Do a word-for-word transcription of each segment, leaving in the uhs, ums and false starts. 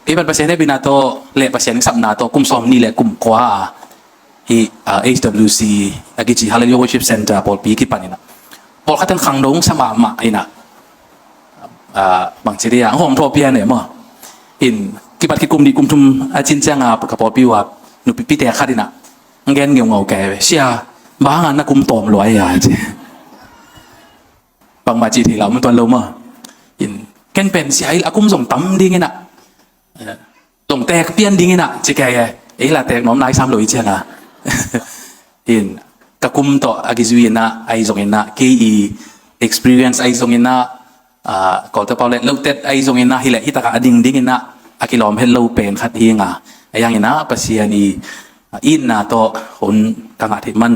Ei pan Pasian hehpihna tawh le Pasian sapna tawh kum sawm nih le kum kua a, hih, ah, H W C a kici Hallelujah Worship Center pawlpi kipan in ah, pawlkhat in khangno sa mahmah in ah, ah, bangci dih a, hong hawm thawh pian e maw. In kipat kikum nih kum thum a cin ciang a ka pawlpi uh a nupi pitek khat in ah, gen ngeungau kei ve, "Sia, bang hang a na kum tawm lua e a," ci. Bangmah cih thei lo, mun tuan lo maw. In ken pen sia, a kum zong tam ding in ah, eh, zong teek pian ding in ah, ci kei e. Ei la teek nuam nai sam lo i ciang a. In ka kum tawh a kizui in ah, ahi zong in ah, kei i experience ahi zong in ah, ah, Kawlte pau le lotet ahi zong in ah, hi leh hi tak a ding ding in ah, a kilawm het lo pen khat hi ing a. Ahi hang in ah Pasian i, ah, itna tawh hun ka ngah theih man,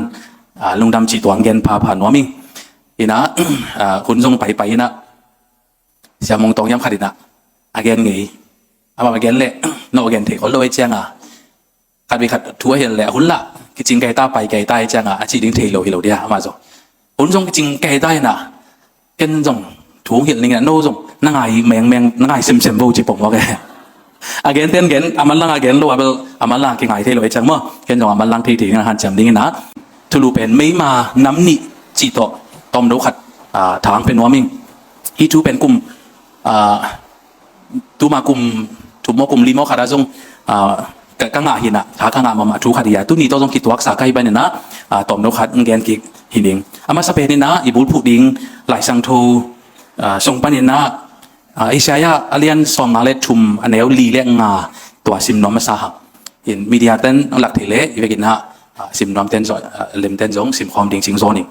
ah, lungdam cih tuang gen phapha nuam ing. In ah, ah, hun zong paipai in ah, Sia Mung Tawng hiam khat in ah a gen ngei. Amah a gen leh, no a gen thei khol lo e ciang a, khat vei khat thu a hilh leh, "Hun lah, kicing kei ta, pai kei ta," e ciang a, a cih ding thei lo hi lo dia, amah zong. Hun zong kicing kei ta in ah, ken zong thu hong hilh ning in ah, "No zong na ngai mengmeng, na ngai semsem vo," ci pong mawk e. A gen ten gen, a manlang a gen lo a bel, a manlang a kingai thei lo e ciang maw. Ken zong a manlang thei thei in ah hanciam ding in ah, thulu pen meima nam nih cih tawh tawmno khat, ah, thang pe nuam ing. Hih thu pen kum, ah, tuma kum thum maw kum li maw khat ah zong, ah, ka, ka ngah hi in ah, tha ka ngah mahmah thu khat hi a, tuni tawh zong kituaksa ka hih ban in ah, ah, tawmno khat hong gen kik hi ning. A masa pen in ah i bulphuh ding Lai Siangtho, ah, sung pan in ah, ah, Isaiah a lian sawmnga le thum, a neu li le nga, tua sim nuam masa hang. In media ten hong lak thei leh i vekin ah, ah, sim nuam ten zong, ah, lem ten zong sim khawm ding cing zaw ning.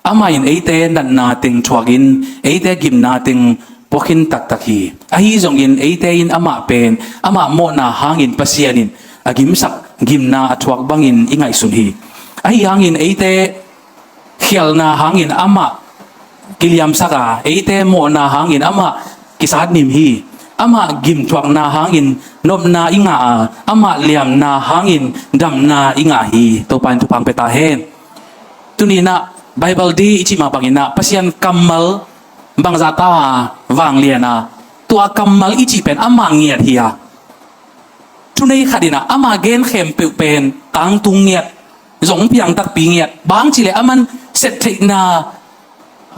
Amah in eite natna teng thuak in, eite gimna teng pua khin taktak hi. Ahi zongin eite in amah pen, amah mawhna hangin Pasian in a gimsak gimna a thuak bangin i ngaihsun hi. Ahi hangin eite khialhna hangin amah kiliamsak a, eite mawhna hangin amah kisatnim hi. Amah gimthuakna hangin nopna i ngah a, amah liamna hangin damna i ngah hi. Topa in thupha hong pia ta hen. Tuni in ah Bible di i cih mah bangin ah Pasian kammal bangzah ta a vanglian a, tua kammal i cih pen amah ngiat hi a, thunei khat in ah ama gen khempeuh pen tangtung ngiat, zong piang takpi ngiat, bang cih leh aman sep theihna,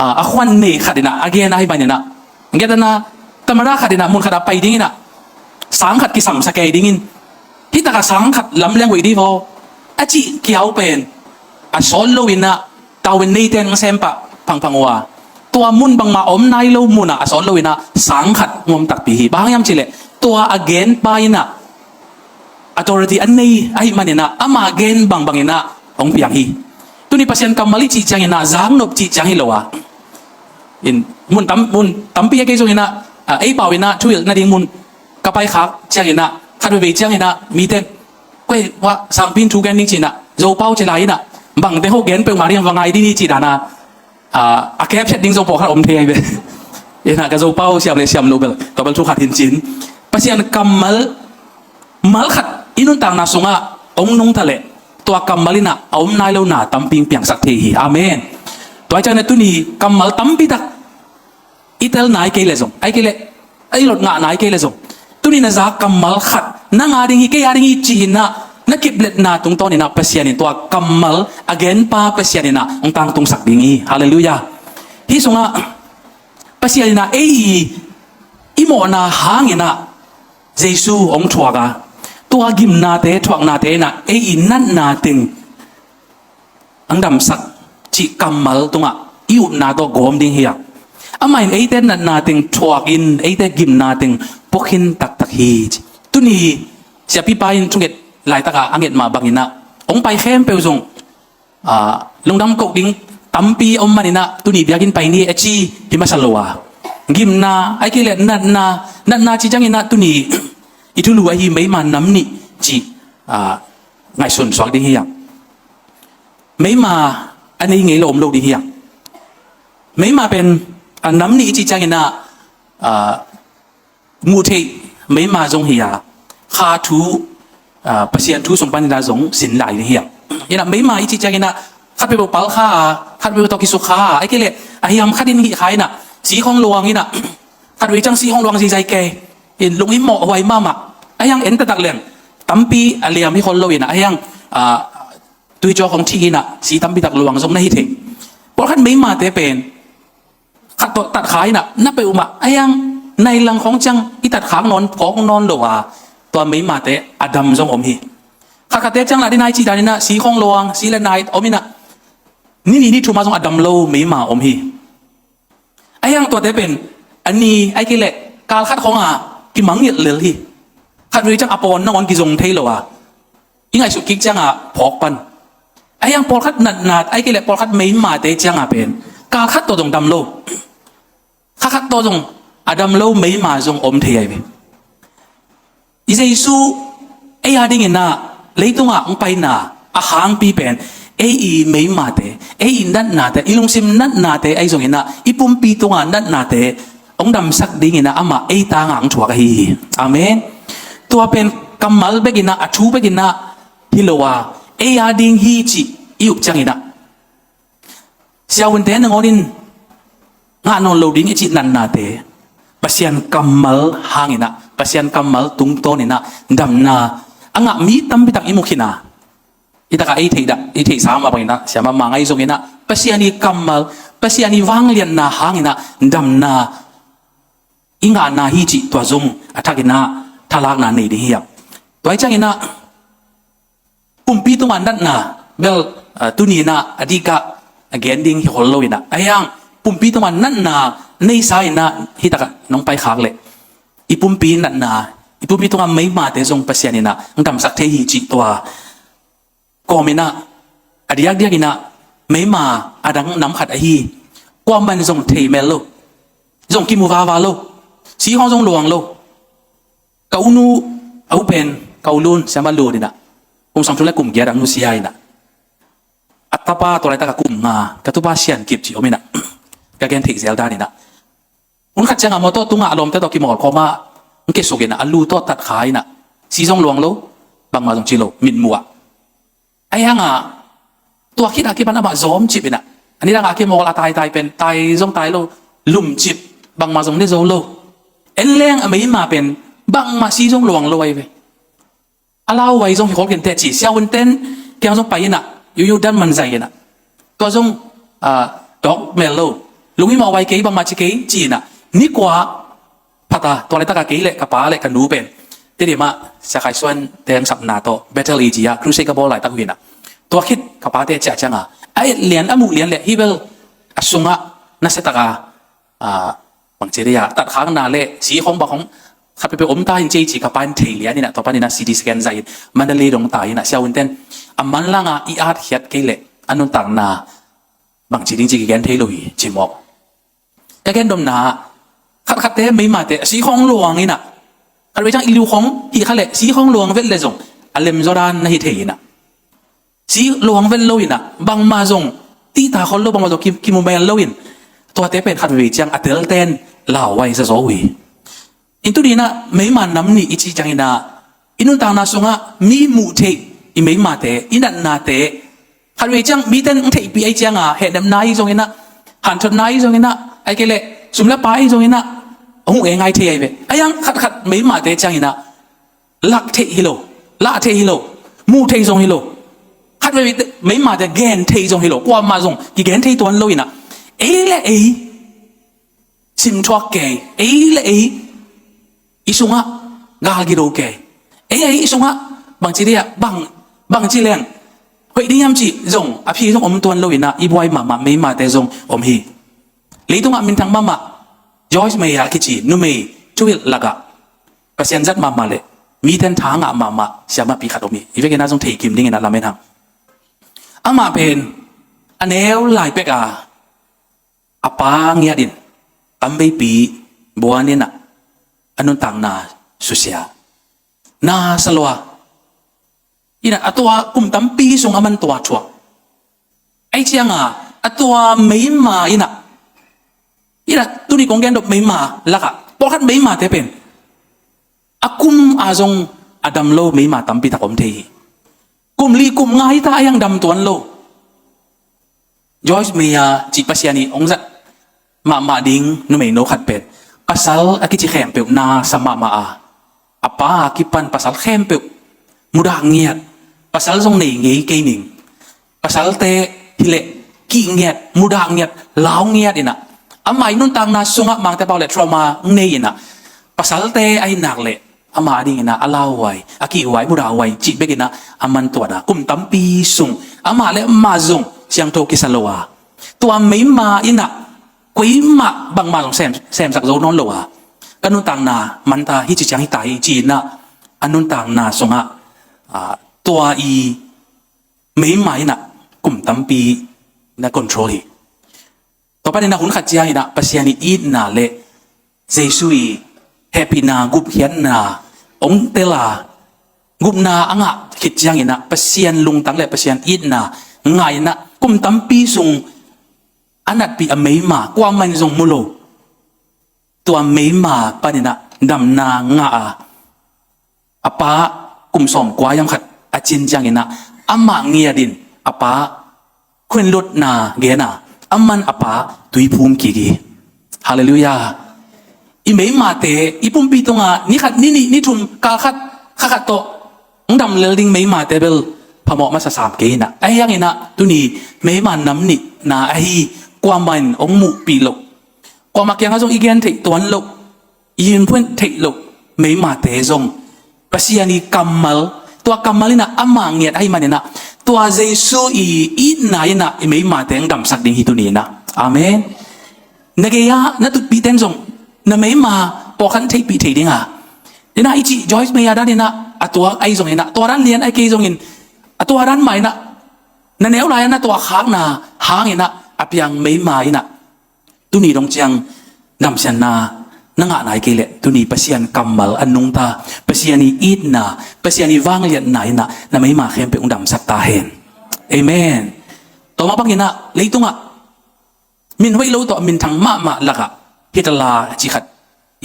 ah, a khuan nei khat in ah a gen ahi ban in ah, ngetna tamada khat in ah mun khat ah pai ding in ah, sang khat kisamsa kei ding in, hi tak a sang khat lamleng veih dih vaw, a cih kiau pen a sawt lo in ah, tavuan neite in hong sem pah phangphang uh a, tua mun bangmah om nai lo mun ah a sawt lo in ah sang khat hong om takpi hi. Bang hang hiam cih leh tua a genpa in ah authority a nei ahih man in ah, ama gen bangbang in ah hong piang hi. Tuni Pasian kammal i cih ciang in ah zaknop cih ciang hi lo a, in mun tam, mun tampi a kei zong in ah, ah, ei pau in ah thuhilh nading mun ka pai khak ciang in ah, khat veivei ciang in ah mite in, "Koi, wa, sangpi in thu gen ding," ci in ah, "Zopau ci lai in ah, bang teng ho gen peuhmah ding, va ngai ding hi," ci dan a, ah, a kep siat ding zong pawlkhat om thei ahi ve. In ah ka Zopau siam le siam lo bel, tua bel thu khat hi in cin. Pasian kammal, mal khat i nuntakna sungah hong nungta leh, tua kammal in ah a om nai lo na tampi hong piangsak thei hi. Amen. Tua hi ciang in ah tuni kammal tampi tak i tel nai kei leh zong, ahih kei leh i lot ngah nai kei leh zong, tuni na za kammal khat nang a ding hi, kei a ding hi ci-in ah na kipletna tungtawn in ah Pasian in tua kammal a genpa Pasian in ah hong tangtungsak ding hi. Halleluiah. Hih sungah Pasian in ah ei i, i mawhna hang in ah Jesu hong thuak a, tua gimnate, thuaknate in ah ei i natna teng hong damsak cih kammal tungah i upna tawh gawm ding hi a, amah in eite natna teng thuak in eite gimna teng pua khin taktak hi ci. Tuni siapipa in thunget laitak a a nget mah bang in ah, hong pai khempeuh zong, ah, lungdam koh ding tampi om man in ah, tuni biakinn pai ni a ci hi masa lo a, gimna, ahih kei leh natna, natna cih ciang in ah tuni i thulu ahi meima nam nih cih, ah, ngaihsun suak ding hi a. Meima a nei ngei lo om lo ding hi a. Meima pen, ah, nam nih i cih ciang in ah, ah, muh theih meima zong hi a, kha thu, ah, Pasian thu sung pan in ah zong sin lai ding hi a. In ah meima i cih ciang in ah khat peuhpeuh pal kha a, khat peuhpeuh tawh kisuk kha a, ahih kei leh a hiam khat in hih kha in ah, sik hong luang in ah, khat vei ciang sik hong luang zeizai kei in, lung i mawh huai mahmah. Ahi hang en taktak leng tampi a liam hi khol lo in ah, ahi hang, ah, tuicaw khong thih in ah si tampi tak luang zong na hi thei. Pawlkhat meimate pen khat tawh tatkha in ah na peuhmah, ahi hang nai lang khong ciang i tatkha nawn phawk nawn lo a, tua meimate a dam zong om hi. Khatkhatte ciang lah ding nai cih dan in ah si khong luang, si le nai om in ah ni nih ni thum ah zong a dam lo meima om hi. Ahi hang tuate pen a ni ahi kei leh kal khat khong a kimangngilh lel hi. Khatvei ciang a pawn nangawn kizong thei lo a, i ngaihsut kik ciang a phawk pan. Ahi hang pawlkhat natna ahi kei leh pawlkhat meimate ciang a pen kal khat tawh zong dam lo, kha khat tawh zong a dam lo meima zong om thei ahi ve. I Jesu ei a ding in ah leitungah hong paina a hangpi pen ei i meimate, ei i natnate, i lungsim natnate ahi zong in ah i pumpi tunga natnate hong damsak ding in ah amah ei tangah hong thuak ahi hi. Amen. Tua pen kammal bek in ah, a thu bek in ah hi lo a, ei a ding hi cih i up ciang in ah, siavuante nangawn in ngah nawn lo ding i cih natnate Pasian kammal hang in ah, Pasian kammal tungtawn in ah damna a ngah mi tampi tak i mu khin a, i takah ei theih dah, ei theihsa mah bang in ah, siamah mah ngaih zong in ah Pasian i kammal, Pasian i vangliatna hang in ah damna i ngahna hi cih tua zong a thak in ah thalakna nei ding hi hang. Tua hi ciang in ah pumpi tunga natna bel, ah, tuni in ah a dikah a gen ding hi khol lo in ah, ahi hang pumpi tunga natna neisa in ah hi takah nong paikhak leh i pumpi natna, i pumpi tunga meimate zong Pasian in ah hong damsak thei hi cih tua kawm in ah a diakdiak in ah meima a dang nam khat ahi, kuaman zong thei mel lo, zong kimu vava lo, si khong zong luang lo. Ka unu a u pen, ka u Lun, siamah Lun in ah kum sawmthum le kum giat a nusia in ah, a tapa tua laitak a kum nga, ka tupa Sian Kip ci om in ah, ka gen theih zel dan in ah, hun khat ciang a mawtaw tungah a lawmte tawh kimawl khawm a, hong kisuk in ah a lu tawh tatkha in ah, si zong luang lo, bangmah zong ci lo, mitmuh ah. Ahi hang a tua khit a kipan amah zawm cip in ah, a nidang a kimawl a taitai pen tai zong tai lo, lum cip, bangmah zong ne zo lo. En leng a meima pen bangmah si zong luang lo ahi ve. A lau vai zong hi khol kei inteh ci, siavuanten kiang zong pai in ah, yuyu dan man zai in ah, tua zong, ah, dawk mel lo, lunghimawh vai kei, bangmah ci kei ci in ah, ni kua phat a, tua laitak a kei le ka pa le ka nu pen Tedim ah Sia Khai Suan teng sapna tawh Bethel A G ah crusade ka bawl laitak uh hi in ah, tua khit ka pate ciah ciang a, a et lian, a muh lian le hih bel a sungah nasia tak a, ah, bangci dei a, tatkhakna le si khong bang khong khat peuhpeuh om ta in ci ci, ka pa in thei lian in ah, tua pan in ah C T scan zai in Mandalay dong tai in ah, siavuanten a manlang a i atkhiat kei leh a nuntakna bangci ding ci kigen thei lo hi ci mawk. Ka gen domna ah, khatkhatte meimate si khong luang in ah, khatvei ciang i lu khong hih kha leh si khong luang vet le zong a lemzaw dan na hi thei in ah, si luang vet lo in ah, bangmah zong tihta khol lo, bangmah zong ki, kimu mel lo in, tuate pen khatvei ciang a telten lau vai zazaw uh hi. In tuni in ah meima nam nih i cih ciang in ah, i nuntakna sungah mi muh theih i meimate, i natnate, khatvei ciang miten hong theihpih ahi ciang a, hehnepna ahi zong in ah, hanthotna ahi zong in ah, ahi kei leh sum le pai ahi zong in ah, hong uh e ngai thei ahi ve. Ahi hang khatkhat meimate ciang in ah lak theih hi lo, lah theih hi lo, muh theih zong hi lo. Khatvei meimate gen theih zong hi lo, kuamah zong kigen thei tuan lo in ah, ei le ei simthuak kei, ei le ei i sungah galgilo kei, ei le ei i sungah bangci dei a, bang, bangci leng hoih ding hiam cih zong a phi zong om tuan lo in ah, i buai mahmah meimate zong om hi. Leitungah minthang mahmah Joyce Meyer a kici numei thuhilh lakah Pasian zat mahmah le miten tha ngah mahmah siamahpi khat om hi. Hih vekin ah zong thei kim ding in ah lamen hang. Amah pen a neu lai pek a, a pa ngiat in, tambeipi buan in ah, a nuntakna susia, na sa lua in ah, a tua kum tampi sung a man tua thuak. Ahi ciang a, a tua meima in ah, in ah tuni kong gen dop meima lakah pawlkhat meimate pen a kum a zong a dam lo meima tampi tak om thei hi. Kum li kum nga hi ta, ahi hang dam tuan lo. Joyce Meyer cih Pasian in hong zat mahmah ding numeino khat pen pasal a kici khempeuh na sa mahmah a, a pa a kipan pasal khempeuh mudah ngiat, pasal zong nei ngei kei ning, pasalte hileh kih ngiat, mudah ngiat, lau ngiat inah, amah i nuntakna sungah mangte pau le trauma nei inah, pasalte ahi nak leh ama ading inah a lauhuai, a kihhuai, mudah huai cih bek inah a man tuan a kum tampi sung amah le amah zong siangtho kisa lo a, tua meima inah kueimah bangmah zong sem, semsak zo nawn lo a, ka nuntakna manta hi ci ciang hi ta hi ci inah a nuntakna sungah, ah, tua i meima inah kum tampi na control hi. Tua panin a hun khat ciang inah Pasian i itna le Jesu i hehpihna, gupkhiatna hong tel a, gupna a ngah khit ciang inah Pasian lungtang le Pasian itna ngah inah kum tampi sung a natpih a meima kuamah in zong mu lo. Tua meima pan inah damna ngah a, a pa kum sawm kua hiam khat a cin ciang inah amah ngiat in a pa khuenlutna gen a, a man a pa tuiphum kik hi. Halleluiah. I meimate i pumpi tungah ni khat, ni nih, ni thum, kal khat, kha khat tawh hong dam lel ding meimate bel phamawh masa sam kei inah, ahi hang inah tuni meima nam nihna ahi, kuamah in hong muhpih loh, kuamah kiangah zong i gen theih tuan loh, i hinphuan theih loh meimate zong Pasian i kammal, tua kammal inah ama ngiat ahi man inah tua Jesu i itna inah i meimate hong damsak ding hi tuni inah. Amen. Na gei-ah na tutpihte in zong na meima pawlkhat theihpih thei ding a, inah i cih Joyce Meyer dan inah a tuak ahi zong inah, tua dan lian ahi kei zongin, a tua dan mah inah na neu lai-ah na tuak khakna hang inah a piang meima inah tuni dong ciang damsiatna na ngah nai kei leh, tuni Pasian kammal a nungta, Pasian i itna, Pasian i vangliatna inah na meima khempeuh hong damsak ta hen. Amen. Tua mah bang inah leitungah min hoih lo tawh minthang mahmah lakah Hitler ci khat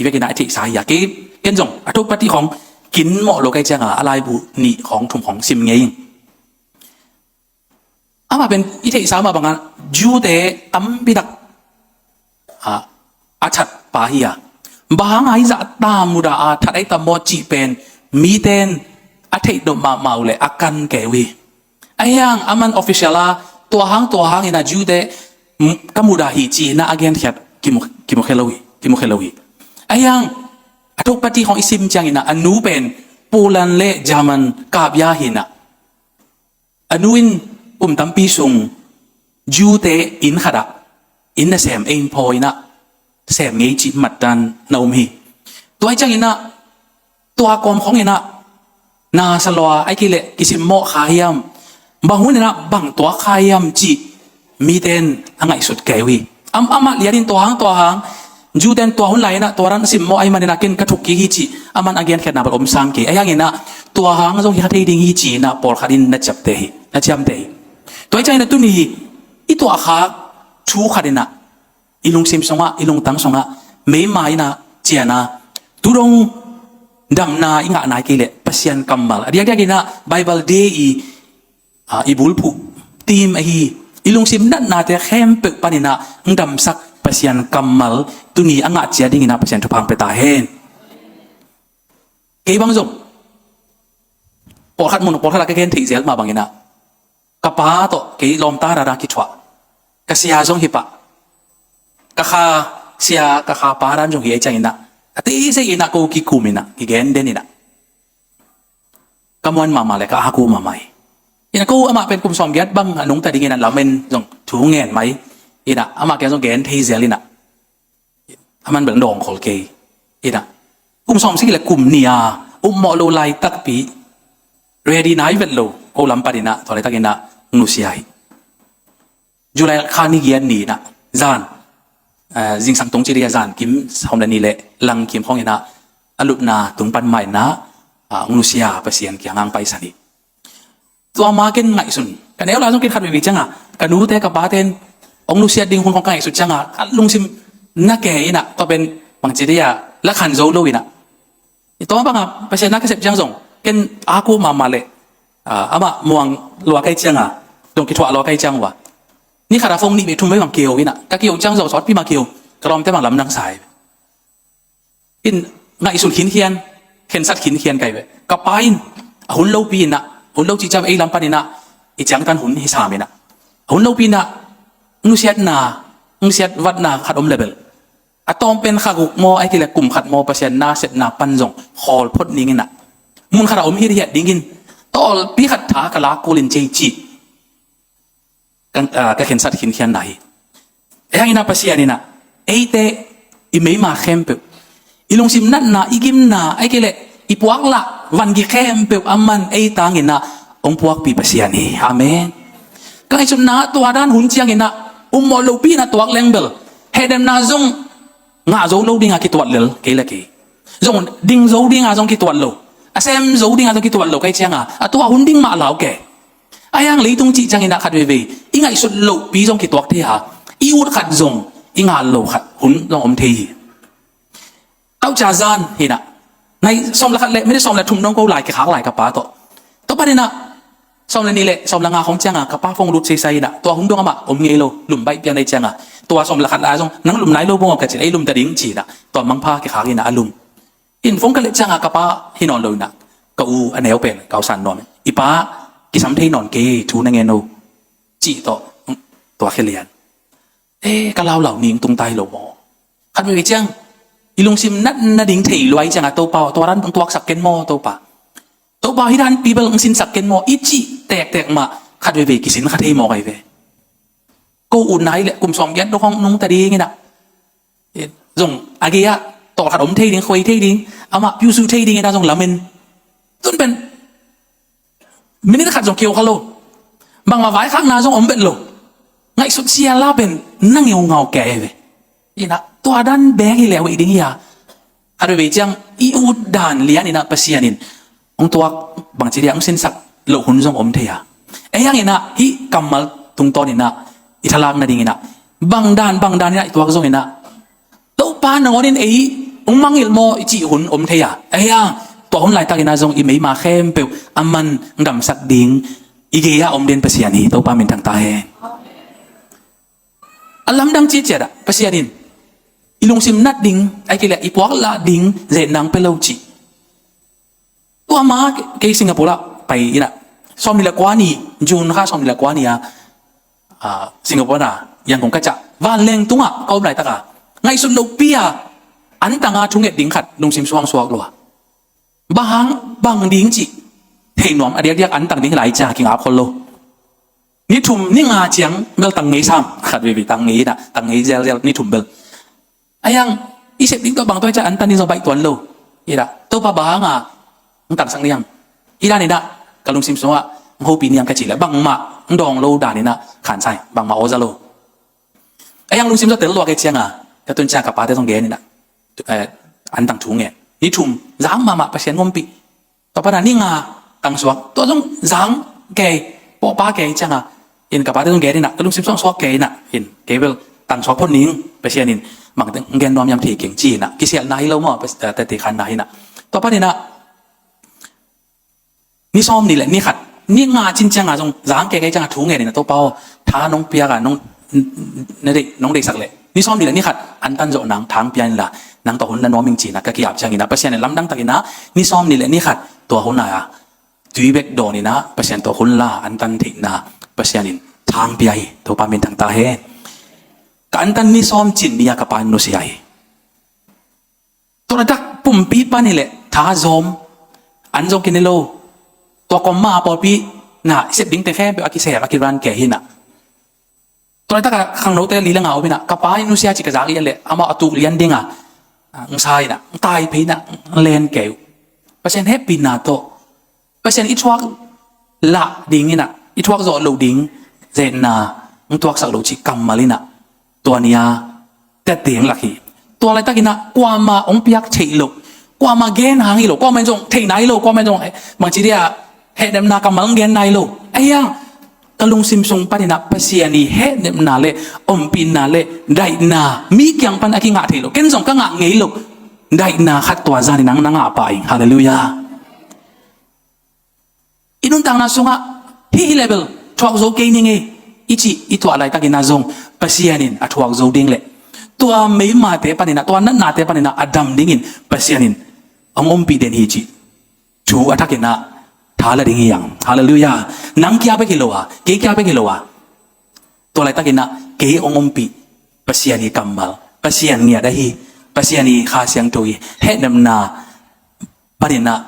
i vekin ah i theihsa hi a, kei ken zong a thokpati khawng kin mawh lo kai cianga a laibu nih khawng thum khawng sim ngei ing. Amah pen i theihsa mah bangah Jew-te tampi tak, ah, a that pa hi a, bang hanga hih zah ta mudah a that ahi tam maw cih pen mite in a theih nop mahmah uh leh a kan kei uh hi. Ahi hang a man official a tua hang tua hang inah Jew-te, mm, ka mudah hi ci inah a genkhiat kimu, kimukhia lo hi, kimukhia lo hi. Ahi hang a thokpati khawng i sim ciang inah a nu pen Poland le German kapia hi inah, a nu in kum tampi sung Jew-te inn khatah inn nasem ei phaw inah sem ngei cih matdan na um hi. Tua hi ciang inah tua kawm khawng inah na sa lua, ahih kei leh kisimmawh kha hiam, bang hun inah bang tuak kha hiam cih mite in a ngaihsut kei uh hi. Am, amah lianin tua hang tua hang Jew-te in tua hun lai inah tua dan simmawh ahih man inah ken ka thuk kik hi cih a man a genkhiatna bel om sang kei. Ahi hang inah tua hang zong hi kha thei ding hi ci inah pawlkhat in na ciamteh hi, na ciamteh hi. Tua hi ciang inah tuni hi i tuahkhak thu khat inah i lungsim sungah, i lungtang sungah meima inah ciana, tu dong damna i ngah nai kei leh Pasian kammal a diakdiak inah Bible day i, ah, i bulphuh theme ahi, i lungsim natnate khempeuh pan inah hong damsak Pasian kammal tuni a ngah ciat ding inah Pasian thupha hong pia ta hen. Kei bang zong pawlkhat mun pawlkhat a ka gen theih zel mah bang inah ka pa tawh kei lawmta rara kithuah, ka sia zong hi pah, ka kha sia, ka kha pa dan zong hi ahih ciang inah a teisei inah ko kikum inah, kigen den inah ka muan mahmah le ka aku mahmah hi. Inah ko amah pen kum sawmgiat bang a nungta ding inah lamen zong thu ngen mai inah amah kiang zong gen thei zel inah a man bel dawng khol kei inah kum sawmsagih le kum nih a upmawh lo laitakpi ready nai vet lo ko lam pan inah tua laitak inah nusia hi. July kha ni giat ni inah zan, eh, zingsang tung ci dih a zan kim sawm le nih le lang kim khawng inah a lupna tung pan mah inah, ah, hong nusia Pasian kiangah hong paisan hi. Tua ma ken ngaihsun, ka neu lai zong ken khat veve cianga ka nute ka pate in hong nusiat ding hun khawng ka ngaihsut cianga ka lungsim na ke inah tua pen bangci dih a la khan zo lo inah. Tua banga Pasian na ka sep ciang zong ken aku mahmah le, ah, amah muang lua kai cianga dong kithuah lua kai ciang uh a, ni khat a phone nih vei thum vei bang kio inah, ka kio ciang zong sawtpi mah kio, ka lawmte bang lamdang sa hi. In ngaihsun khinkhian, khensat khinkhian kai ve. Ka pa in a hun lopi inah, hun lo cih ciang ei lam pan inah i ciangtan hun hi sam inah, a hun lopi inah nusiatna, nusiat vatna khat om le bel, a tawm pen kha guk maw, ahih kei leh kum khat maw, Pasian nasepna pan zong khawl phot ning inah, mun khat a om hithiat dingin tawlpi khat tha ka lak kulin cei cih ka, ah, ka khensat khinkhianna hi. Ahi hangin ah Pasian in ah eite i meima khempeuh, i lungsim natna, i gimna, ahih kei leh i puaklah vangik khempeuh aman ei tangin ah hong puakpi Pasian hi. Amen. Ka ngaihsutna ah tua dan hun ciangin ah ummawh lopi in ah tuak leng bel, hehnemna zong ngah zo lo ding a kituat lel kei le kei. Zong ding zo ding a zong kituat lo, a sem zo ding a zong kituat lo ka hih ciang a, a tua hun ding mah lau kei. Ahi hang leitung cih ciangin ah khat veivei i ngaihsut lohpi zong kituak thei a, i ut khat zong i ngal lo khat hun zong om thei hi. Tauca zan hi in ah, nai sawm le khat le minit sawm le thum dong ko lai kikhak lai ka pa tawh. Tua panin ah sawm le nih le sawm le nga khong ciang a ka pa phone lut seisai in ah, tua hun dong amah om ngei lo, lum baih pian ahih ciang a, tua sawm le khat lai zong nang lum nai lo bang aw ka cih leh ei lum ta ding ci in ah, tua mangpha kikhak in ah a lum. In phone ka let ciang a ka pa hi nawn lo in ah, ka u a neu pen ka u San Nuam in, i pa kisam thei nawn kei, thu na ngen o, cih tawh tua khia lian. Eh, ka laulau ning tung tai lo maw? Khat veivei ciang i lungsim natna ding thei lua ahih ciang a, Topa aw, tua dan hong tuaksak ken maw Topa? Topa aw, hih dan pi bel hong sinsak ken maw? I cih tektek mah khat veivei kisin kha thei maw kai ve. Ko ut nai leh kum sawm giat dong hong nungta ding in ah, zong a gei ah tawlkhat om thei ding, khuai thei ding, amah piusu thei ding in ah zong lamen. Tun pen minit khat zong kio kha lo. Bangmah vaikhakna zong om bet lo. Ngaihsut sial a pen na ngeungau kei ve. In ah tua dan bek hi leu hi ding hi a, khat veivei ciang i ut dan lian in ah Pasian in hong tuak, bangci dia hong sinsak loh hun zong om thei a. Ahi hangin ah hih kammal tungtawn in ah i thalak nading in ah, bang dan bang dan in ah i tuak zong in ah, Topa nangawn in ei hong mangngilh maw i cih hun om thei a. Ahi hang tua hun laitakin ah zong i meima khempeuh aman gamsak ding i gei ah om den Pasian hi. Topa minthang ta hen. A lamdang citciat ah Pasian in i lungsim nat ding, ahih kei leh i puaklah ding zetna hong pia lo cih. Tua ma kei Singapore ah pai in ah, sawmnih le kua ni, June kha sawmnih le kua ni a, ah, Singapore na Yangon ka ciah, vanleng tungah ka om laitak a, ngaihsut lopi a antang a thunget ding khat lungsim suangsuak lua. Bang hang, bang ding cih thei nuam a diakdiak, antang ding hi lai ciang a kingap khol lo. Ni thum ni nga ciang bel tang ngei sam, khat veivei tang ngei in ah, tang ngei zelzel ni thum bel. Ahi hang i sep ding tawh bang tawh hi ciang antan ding zong baih tuan lo. Hi in ah, Topa bang hang a hong tangsak niam, hih dan in ah ka lungsim sungah hong hopih niam ka cih leh bangmah hong dawng lo dan in ah khansai, bangmah aw za lo. Ahi hang lungsim zong tel lua kei ciang a, ka tun ciang ka pate zong gen in ah, eh, antang thu ngen. Ni thum zang mahmah, Pasian ngompih. Tua pan a ni nga tangsuak, tua zong zang kei, pawhpa kei ciang a, in ka pate zong gen in ah, ka lungsim suangsuak kei in ah, in kei bel tangsuak phot ning, Pasian in bang gen nuam hiam thei keng ci in ah, kisialhna hi lo maw, Pas-, eh, tete khanna hi in ah. Tua pan in ah ni sawmnih le ni khat, ni nga cin ciang a zong zang kei kei ciang a thu ngen in ah, Topa aw, tha nong piak a, nong, na deih, nong deihsak leh ni sawmnih le ni khat antan zawh nang tha hong pia inla, nang tawh hun la nuam ing ci in ah ka ki-ap ciangin ah, Pasian in lamdang takin ah ni sawmnih le ni khat tua hun a tui bek dawn in ah Pasian tawh hun la, antan theihna Pasian in tha hong pia hi. Topa minthang ta hen. Ka antan ni sawm cin ni a ka pa in nusia hi. Tua laitak pumpi pan hi leh tha zawm, an zong kine lo. Tua kom mah a pawlpi na i sep dingte khempeuh a kisem, a kiran kei hi in ah. Tua laitak a khangnote li le nga om in ah, ka pa in nusia ci ka zak lian leh amah a tuk lian ding a, ah, hong sa in ah, hong tai phei in ah, hong len kei uh. Pasian hehpihna tawh Pasian i thuak lah ding in ah, i thuak zawh loh ding zetna hong tuaksak lo cih kammal in ah, tua ni a tette hong lak hi. Tua laitak in ah kuamah hong piak theih loh, kuamah gen hang hi lo, kuamah in zong theih nai lo, kuamah in zong, eh, bangci dia hehnemna kammal hong gen nai lo. Ahi hang ka lungsim sung pan in ah Pasian i hehnemna le ompihna le daihna mi kiang pan a kingah thei lo, ken zong ka ngah ngei lo daihna khat tua zan in ah na ngah pah ing. Halleluiah. I nuntakna sungah hih hi leh bel thuak zo kei ning ei i cih i tuah laitakin ah zong, Pasian in a thuak zo ding leh tua meimate panin ah, tua natnate panin ah a dam dingin Pasian in hong ompih den hi cih thu a thakin ah tha la ding hi hang. Halleluiah. Nang kia bek hi lo a, kei kia bek hi lo a, tua laitakin ah kei hong ompih Pasian ii kammal, Pasian ngiat ahi, Pasian ii Kha Siangtho ii hehnemna panin ah,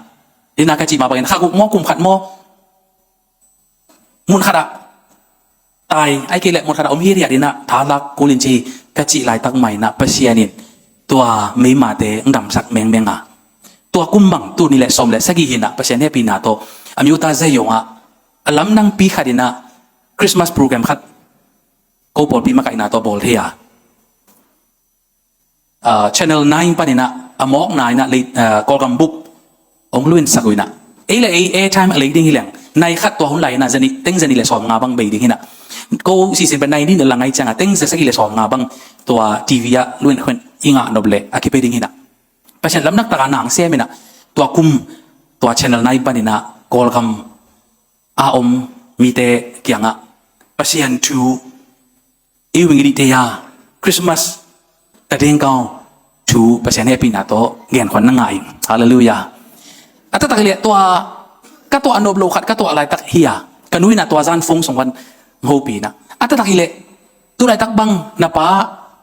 ina ka cih mah bangin kha guk maw, kum khat maw, mun khatah tai, ahih kei leh mun khatah om hiathiat in ah tha lak kul in ci ka cih laitak mah in ah Pasian in tua meimate hong damsak mengmeng a, tua kum bang tul nih leh sawm leh sagih hi in ah Pasian hehpihna tawh a mi uta Zayong ah a lamdangpi khat in ah Christmas program khat ko pawlpi makaihna tawh bawl thei a, ah, Channel nine panin ah a mawkna in ah lei, ah, Kawlgam bup hong luinsak uh in ah, ei le ei airtime a lei ding hi leng, nai khat tua hun lai in ah zanih, teng zanih le sawmnga bang bei ding hi in ah, ko sisin pen nai nih na la ngai ciangin teng zasagih le sawmnga bang tua TV ah luin khuan i ngah nop leh a kipia ding hi in ah, Pasian lamdang takin nang sem in ah, tua kum tua Channel nine panin ah Kawlgam a om mite kiangah Pasian thu i hong it ding hi a, Christmas ka ding kau thu Pasian hehpihna tawh genkhuan na ngah ing. Halleluiah. A taktak hi leh tua ka tuah nop lo khat ka tuah laitak hi a, ka nu in ah tua zan phone sung pan hong hopih in ah, a taktak hi leh tu laitak bang na pa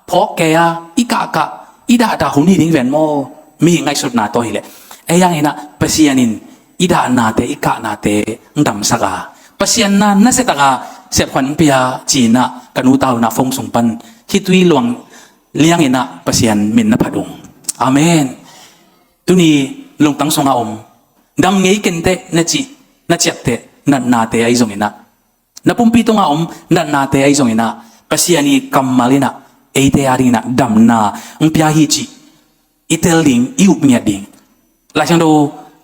phawk kei a, i kahkah i dahdah hun hi ding ven maw, mihing ngaihsutna tawh hi leh. Ahi hangin ah Pasian in i dahnate, i kahnate hong damsak a, Pasian na nasia takin sepkhuan hong pia ci in ah ka nu tawh in ah phone sung pan khitui luang liangin ah Pasian min na phat ung. Amen. Tuni lungtang sungah om, dam ngei kenteh na cih, na ciapteh natnate ahi zongin ah, na pumpi tungah om natnate ahi zongin ah Pasian ii kammal in ah eite a dingin ah damna hong pia hi cih i tel ding, i up ngiat ding. Laisiangtho,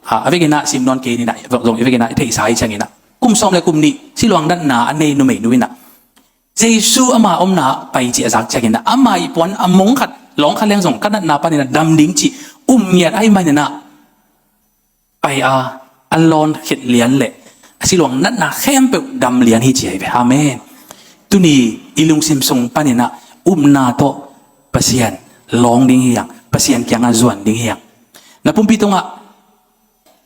ah, a vekin ah sim nawn kei ni in ah, zong i vekin ah i theihsa ahih ciangin ah kum sawm le kum nih siluang natna a nei numeinu in ah Jesu ama omna ah pai cih a zak ciangin ah ama ii puan a mong khat, lawng khat leng zong ka natna panin ah dam ding cih um ngiat ahih manin ah pai a, a lawn khit lian leh a siluang natna khempeuh dam lian hi ci ahi ve. Amen. Tuni i lungsim sung panin ah upna tawh Pasian lawng ding hi hang, Pasian kiangah zuan ding hi hang. Na pumpi tungah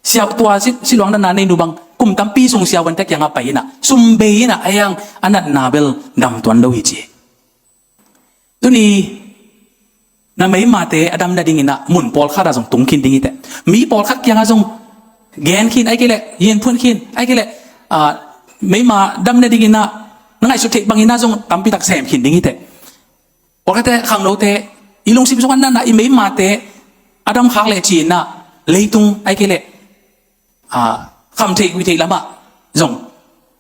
siau tua si, siluang natna neinu bang kum tampi sung siavuante kiangah pai in ah sum bei in ah, ahi hang a natna bel dam tuan lo hi ci. Tuni na meimate a dam nadingin ah mun pawlkhat ah zong tung khin ding hi teh. Mi pawlkhat kiangah zong gen khin, ahih kei leh yin phun khin, ahih kei leh, ah, meima dam nadingin ah na ngaihsut theih bangin ah zong tampi tak sem khin ding hi teh. Pawlkhatte, khangnote, i lungsim sungah natna, i meimate a dam khak leh ci in ah leitung, ahih kei leh, ah, kham theih gui theih lamah zong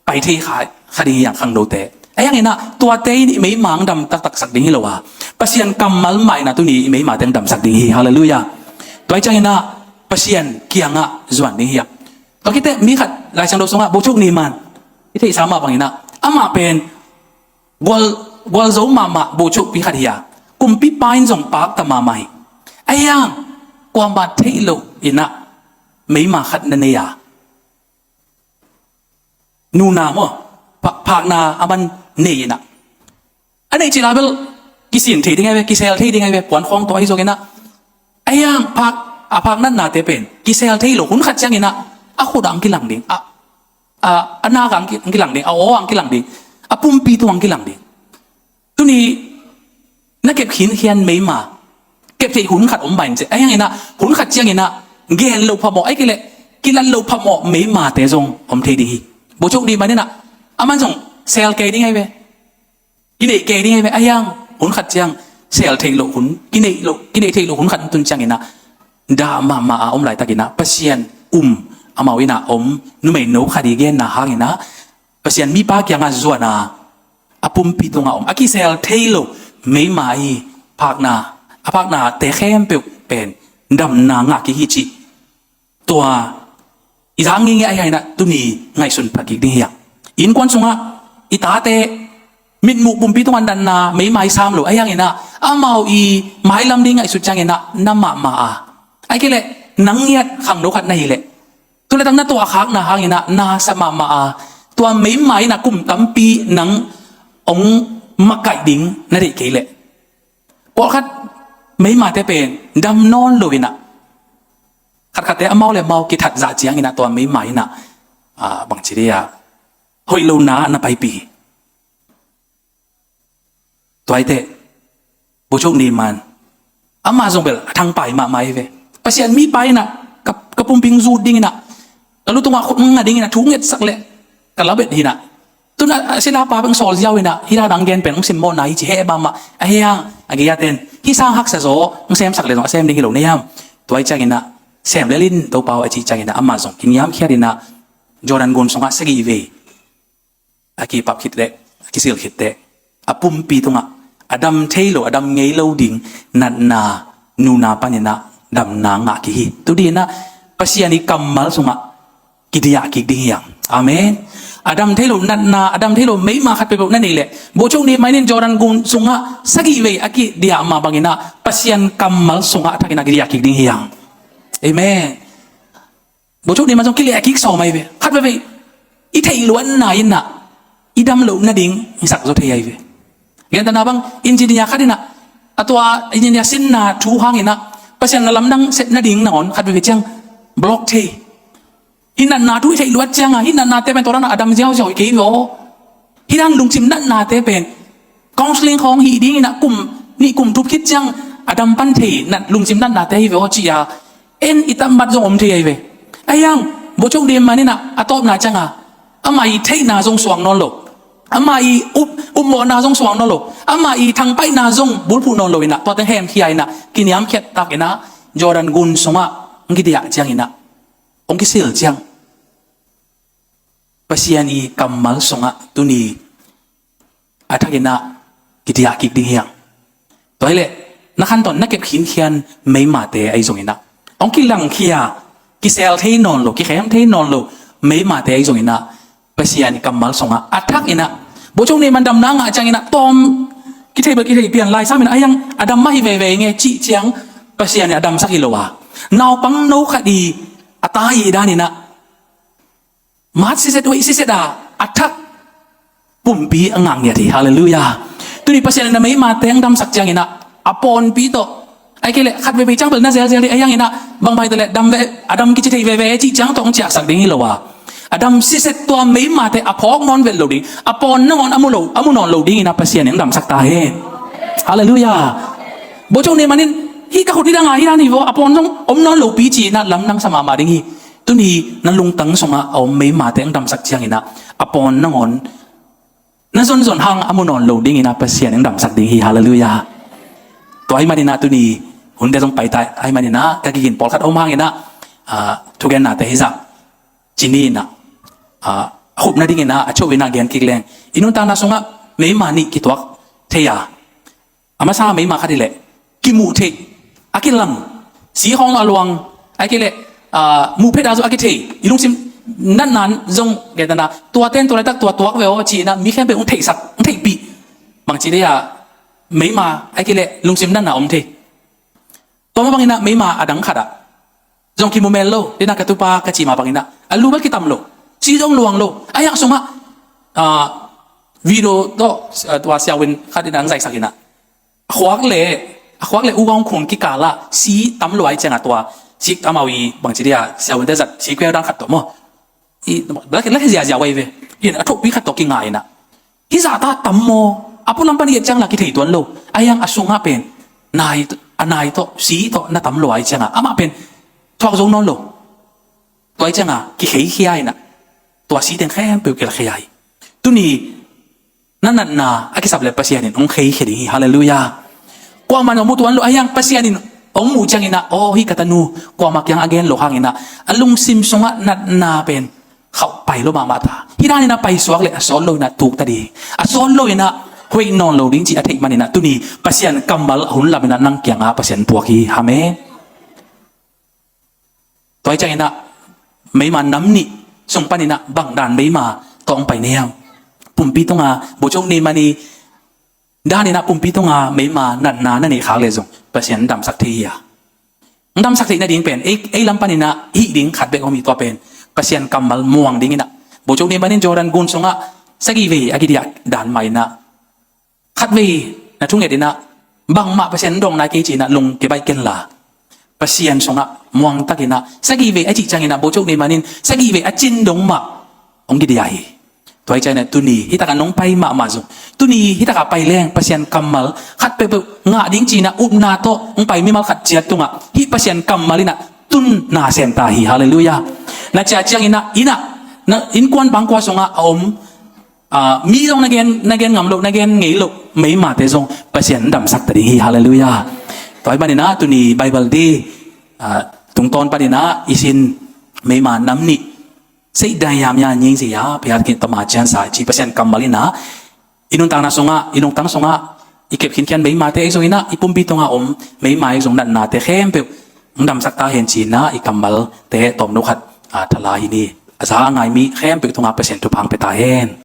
pai thei kha, kha ding hi hang khangnote. Ahi hangin ah tuate in i meima hong dam taktak sak ding hi lo a, Pasian kammal mah in ah tuni i meimate hong damsak ding hi. Halleluiah. Tua ahih ciangin ah Pasian kiangah zuan ding hi hang. Tua khit teh mi khat Laisiangtho sungah Bochuk Ni Man i theihsa mah bangin ah amah pen gual, gualzo mahmah buchukpi khat hi a, kumpipa in zong pakta mahmah hi. Ahi hang kuamah theih loh in ah meima khat na nei a, nuna maw, pha, phakna a man nei in ah, a neih cil a bel kisin thei ding ahi ve, kisel thei ding ahi ve, puan khawng tawh ahi zongin ah. Ahi hang phak, a phak natnate pen kisel thei lo, hun khat ciangin ah a khut ah hong kilang ding, a, a, a nak ah hong ki, hong kilang ding, a aw ah hong kilang ding, a pumpi tungah hong kilang ding. Tuni na kep khinkhian meima kep theih hun khat om bai in ci. Ahi hangin ah hun khat ciangin ah gen loh phamawh, ahih kei leh kilat loh phamawh meimate zong om thei ding hi. Bochuk Ni Man in ah aman zong sel kei ding ahi ve, kineih kei ding ahi ve. Ahi hang hun khat ciang sel theih loh hun, kineih loh, kineih theih loh hun khat tun ciangin ah dah mahmah a om laitakin ah Pasian um, amau in ah om numeino khat ii genna hangin ah Pasian mipa kiangah zuan a, a pumpi tungah om a kisel thei lo meima ii phakna, a phaknate khempeuh pen damna ngah kik hi cih. Tua i zak ngeingei ahi hangin ah tuni ngaihsun pha kik ding hi hang. Innkuan sungah i tate mitmuh pumpi tungah natna meima ii sam lo ahi hangin ah amau ii mailam ding ngaihsut ciangin ah na mahmah a, ahih kei leh nang ngiat khangno khat na hih leh, tu laitak na tuahkhakna hangin ah na sa mahmah a, tua meima in ah kum tampi nang hong makaih ding na deih kei leh, pawlkhat meimate pen dam nawn lo in ah Khatkhatte amau le amau kithat zah ciangin ah tua meima in ah, ah, bangci dia hoih lo na na paipi hi. Tua hi teh, Bucuk Neiman, amah zong bel a thangpai mahmah hi ve. Pasian mipa in ah ka, ka pumpi hong zut dingin ah, ka lu tungah khut hong nga dingin ah thu hong ngetsak leh ka la bet hi in ah. Tu in ah a sinapa bek hong sawl ziau in ah, hih dan a hong gen pen hong simmawhna hi ci heh mahmah. Ahih hang a gei-a ten hih sang haksa zaw hong semsak leh zong a sem ding hi lo na hiam? Tua hi ciangin ah sem lel in Topa aw a cih ciangin ah amah zong kiniamkhiat in ah Jordan gun sungah sagih vei a kipap khit leh, a kisil khit teh, a pumpi tungah a dam thei lo, a dam ngei lo ding natna, nuna panin ah damna ngah kik hi. Tu dingin ah Pasian ii kammal sungah kidiah kik ding hi hang. Amen. A dam thei lo natna, a dam thei lo meima khat peuhpeuh na neih leh, Bucuk Neiman in Jordan gun sungah sagih vei a kidiah mah bangin ah Pasian kammal sungah a thakin ah kidiah kik ding hi hang. Amen. Bucuk Neiman zong kileh a kik sawm ahi ve. Khat veivei i theih luatna in ah i dam loh nading i sak zaw thei ahi ve. Gentehna bang, engineer khat in ah a tua engineer sinna thu hangin ah Pasian na lamdang set nading nangawn khat veivei ciang block thei. Hih natna thu i theih luat ciangin hih natnate pen tua dan a dam ziauziau hi kei ve aw. Hih dan lungsim natnate pen counseling khawng hih dingin ah kum nih kum tup khit ciang a dam pan thei nat, lungsim natnate hi ve aw ci-a en i tambat zong om thei ahi ve. Ahih hang Bucuk Neiman in ah a tawpna ciangin amah ii theihna zong suang nawn lo, amah ii up, upmawhna zong suang nawn lo, amah ii thangpaihna zong bulphuh nawn lo in ah, tuate hemkhia in ah, kiniamkhiat takin ah Jordan gun sungah hong kidiah ciangin ah, hong kisil ciang Pasian ii kammal sungah tuni a thakin ah kidiah kik ding hi hang. Tua hi leh na khantawn na kep khinkhian meimate ahi zongin ah, hong kilangkhia, kisel thei nawn lo, kikhem thei nawn lo meimate ahi zongin ah, Pasian ii kammal sungah a thakin ah, Bucuk Neiman damna ngah ciangin ah tawm kithei bel kithei pian lai sam in ah, ahih hang a dam mah hi veve ing e cih ciang Pasian in a damsak hi lo a, naupangno khat ii a ta ii danin ah mat siset, hoih siset a, a thak pumpi a ngah ngiat hi. Halleluiah. Tuni Pasian in na meimate hong damsak ciangin ah, a pawnpi tawh, ahih kei leh khat veivei ciang bel na zelzel ding, ahih hangin ah bang bang hi ta leh dam ve, a dam kici thei veve cih ciang tawh hong ciahsak ding hi lo a, a dam siset tua meimate a phawk nawn vet lo ding, a pawn nangawn a mu lo, a mu nawn lo dingin ah Pasian in hong damsak ta hen. Halleluiah. Bucuk Neiman in hih ka khut hih dang a hih dan hi vaw, a pawn zong om nawn lopi ci-in ah lamdang sa mahmah ding hi. Tuni na lungtang sungah a om meimate hong damsak ciangin ah, a pawn nangawn na zonzon hang a mu nawn lo dingin ah Pasian hong damsak ding hi. Halleluiah. Tua ahih manin ah tuni hunte zong paita ahih manin ah ka kigin pawlkhat a om hangin ah, ah, thugennate hizah ci ni in ah, ah, a khupna dingin ah a cho in ah gen kik leng, i nuntakna sungah meima nih kituak thei a, a masa meima khat hi leh kimuh theih, a kilang, si khawng a luang, ahih kei leh, ah, muh phet a zong a kithei, i lungsim natna zong gentehna, tua ten tua laitak tua tuak ve aw ci-in ah mi khempeuh hong theihsak, hong theihpih, bangci dia meima ahih kei leh lungsim natna om thei. Tua mah bangin ah meima a dang khat ah zong kimu mel lo, dena ka tupa ka cih mah bangin ah a lu bel kitam lo, si zong luang lo, ahih hang sungah, ah, video tawh, ah, tua siavuan khat in ah hong zaihsak in ah, a khuak le, a khuak le ugawng khung kikal ah si tam lua ahih ciangin ah tua, si amau ii bangci dia siavuante zat si kuel dan khat tawh maw, i, la, la ziaziau ahi ve. In a thohpi khat tawh kinga in ah, hih zahta tam maw, a pualam pan i et ciang la kithei tuan lo, ahih hang a sungah pen nai, a nai tawh, si tawh na tam lua ahih ciangin ah amah pen thuak zo nawn lo. Tua ahih ciangin ah kikheikhia in ah, tua si teng khempeuh kilkhia hi. Tuni na natna a kisap leh Pasian in hong kheikhia ding hi. Halleluiah. Kuamah in hong mu tuan lo, ahih hang Pasian in hong muh ciangin ah, aw, hih ka tanu, kuamah kiang a gen loh hangin ah a lungsim sungah natna pen khauh pai lo mahmah ta. Hih danin ah paisuak leh a sawt loin ah tuk ta ding, a sawt loin ah hoih nawn lo ding cih a theih manin ah tuni Pasian kammal a hun lamin ah nang kiangah Pasian puak hi. Amen. Tua ahih ciangin ah meima nam nih sung panin ah bang dan meima tawh hong pai na hiam? Pumpi tunga, Bucuk Neiman ii danin ah pumpi tunga meima natna na neih khak leh zong Pasian damsak thei hi a, damsak theih nading pen ei, ei lam panin ah hih ding khat bek om hi. Tua pen Pasian kammal muang dingin ah, Bucuk Neiman in Jordan gun sungah sagih vei a kidiah dan mah in ah, khatvei na thunget in ah, bangmah Pasian dong nai kei ci-in ah lung kibaih kenla, Pasian sungah muangtakinah sagih vei a cih cianginah bocok nei manin sagih vei a cin dong mah hong kidia hi. Tua hi cianginah tuni hitakah nong pai mahmah zong, tuni hitakah pai leng Pasian kammal khat peuhpeuh ngah ding cinah upna tawh hong pai mimal khat ciat tungah hih Pasian kammal inah tun na sem ta hi. Halleluiah. Na ciah cianginah inah na innkuan bangkua sungah a om, ah, mi zong na gen, na gen ngam loh, na gen ngei loh meimate zong Pasian damsak ta ding hi. Halleluiah. Tua hi maninah tuni Bible di, ah, tungtawn paninah i sin meima nam nih seih dai yam ya nying zi ya phiat kin tama cian sa ci Pasian kammal inah i nuntakna sungah, i nungtang sungah i kep khinkhian meimate ei zong inah i pumpi tungah om meima ei zong natnate khempeuh hong damsak ta hen cinah i kammalte tawmno khat, ah, thala hi ni. A za a ngai mi khempeuh tungah Pasian thupha hong pia ta hen.